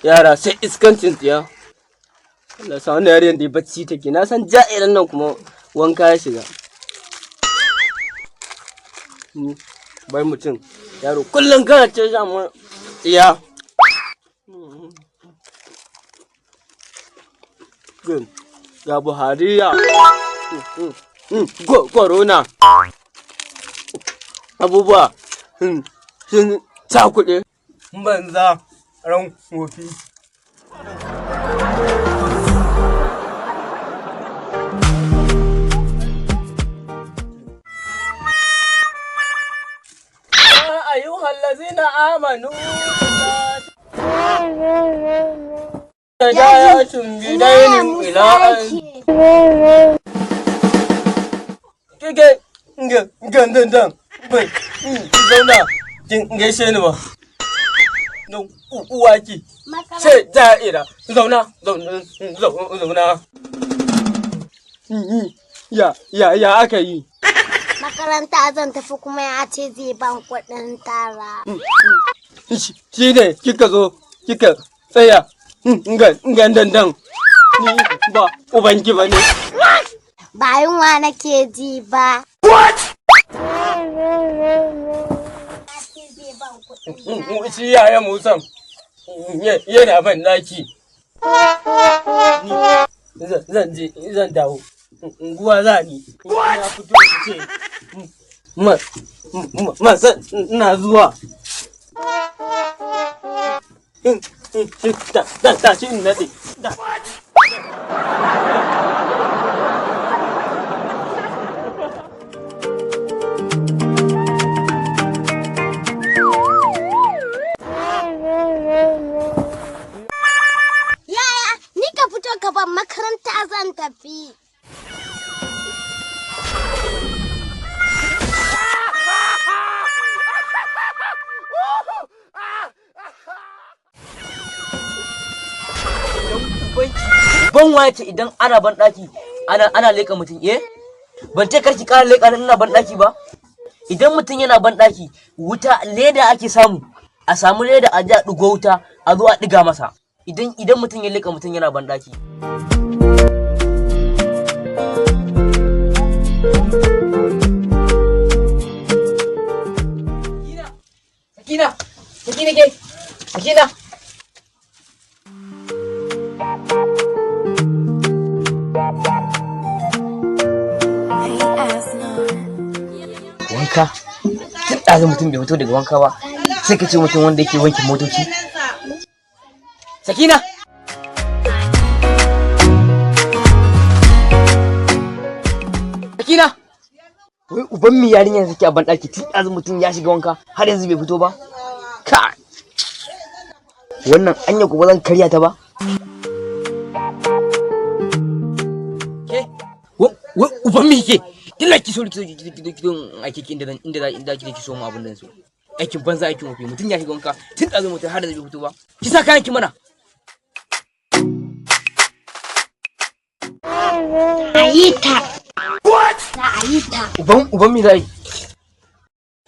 Yara sai iskancin tsiya. Allah sa wannan yarinyar da bacci take. Na san ja'iran nan kuma wanka ya shiga. Bar mutum yaro kullum kana ce shi amma tsiya. Ga Buhari ya corona abubuwa sun cakuɗe banza ran wofi. Ayyuhal ladzina amanu tadayatun bidainin ila an kike gandan bai zauna kin gaishe ni ba don uwa ki sai da'ira zauna zauna zauna ya ya ya aka yi. Makaranta zan tafi kuma ya ce zai ban kuɗin tara. Shi ne kika zo kika tsaya gandan dan ni ba ubanki ba ne. Ba yunwa nake ji ba. Shi yaya Musan yana ban daki. Zan je zan dawo. Unguwa za ni. Na fito ce ma ina zuwa. Ta shi in naɗe. Yaya, ni ka fito gaban makaranta zan tafi. Ban wace idan ana ban daki ana leka mutum, eh? Ban ce karki kara leka ina ban daki ba. Idan mutum yana ban daki, wuta leda ake samu. A samu leda a ji a ɗigo wuta a zo a ɗiga masa. Idan mutum ya leka mutum yana ban daki. Sakina, Sakina ke, Sakina. Wanka tun ɗazu mutum bai fito daga wanka ba sai ka ce mutum wanda yake wanke motoci. Sakina, Sakina, wai uban mi yarinyar take a banɗaki tun ɗazu mutum ya shiga wanka har yanzu bai fito ba. Ka wannan anya ko ba zan karya ta ba. Ke wai uban mi ke killa ki so ki ki ki aiki ki inda inda inda ki so mu abun nan so. Aikin banza aikin wofi, mutum ya shiga wanka tun ɗazu mutum har yanzu bai fito ba. Ki sa kayan ki mana. A yi ta. Za a yi ta. Uban mi zai?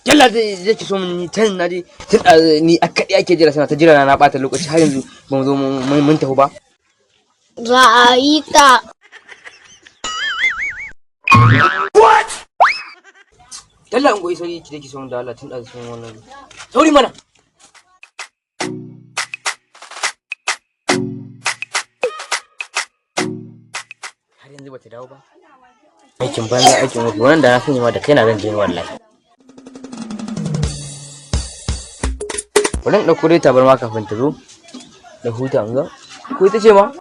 Kyalla zai ki so mun ni can na je tun ni a kaɗai ake jira sana ta jira na ɓata lokaci har yanzu ba mu zo mun tafi ba. Za a yi ta. Kyalla in goyi sauri ki je ki so mun da Allah tun ɗazu sun wannan. Sauri mana. Har yanzu bata dawo ba. Aikin banza aikin wofi, wannan da na sani ma da kaina zan je ni wallahi. Bari in ɗauko dai tabarma kafin ta zo da huta in ga. Ko ita ce ma?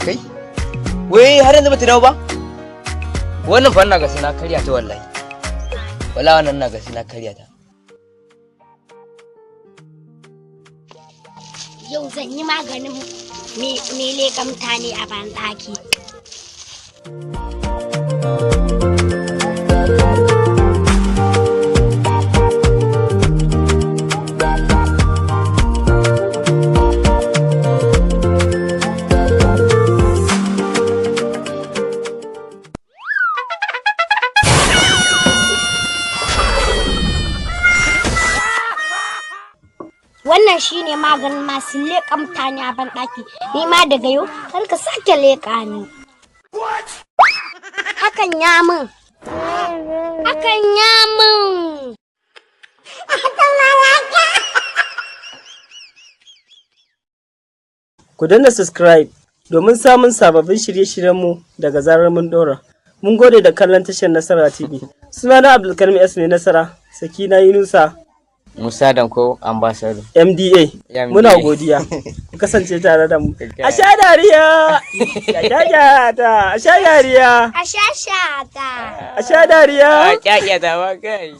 Kai? Wai har yanzu bata dawo ba? Wannan fa ina ga sai na karya ta wallahi. Wala wannan ina ga sai na karya ta. Yau zan yi maganin me leƙa mutane a banɗaki. Wannan shine maganin masu leƙa mutane a banɗaki. Ni ma daga yau kar ka sake leƙa ni. Hakan ya min. Hakan ya min. Ku danna subscribe domin samun sababbin shirye-shiryenmu daga zarar mun ɗora. Mun gode da kallon tashar Nasara TV. Sunana Abdulkarim S. Mai Nasara, Sakina Yunusa, Musa Danko ambassador. MDA. MDA. Muna godiya. Ku kasance tare da mu. A sha dariya! Ya ta! A sha dariya! A sha sha ta. A sha dariya! Kyakyata ba kai.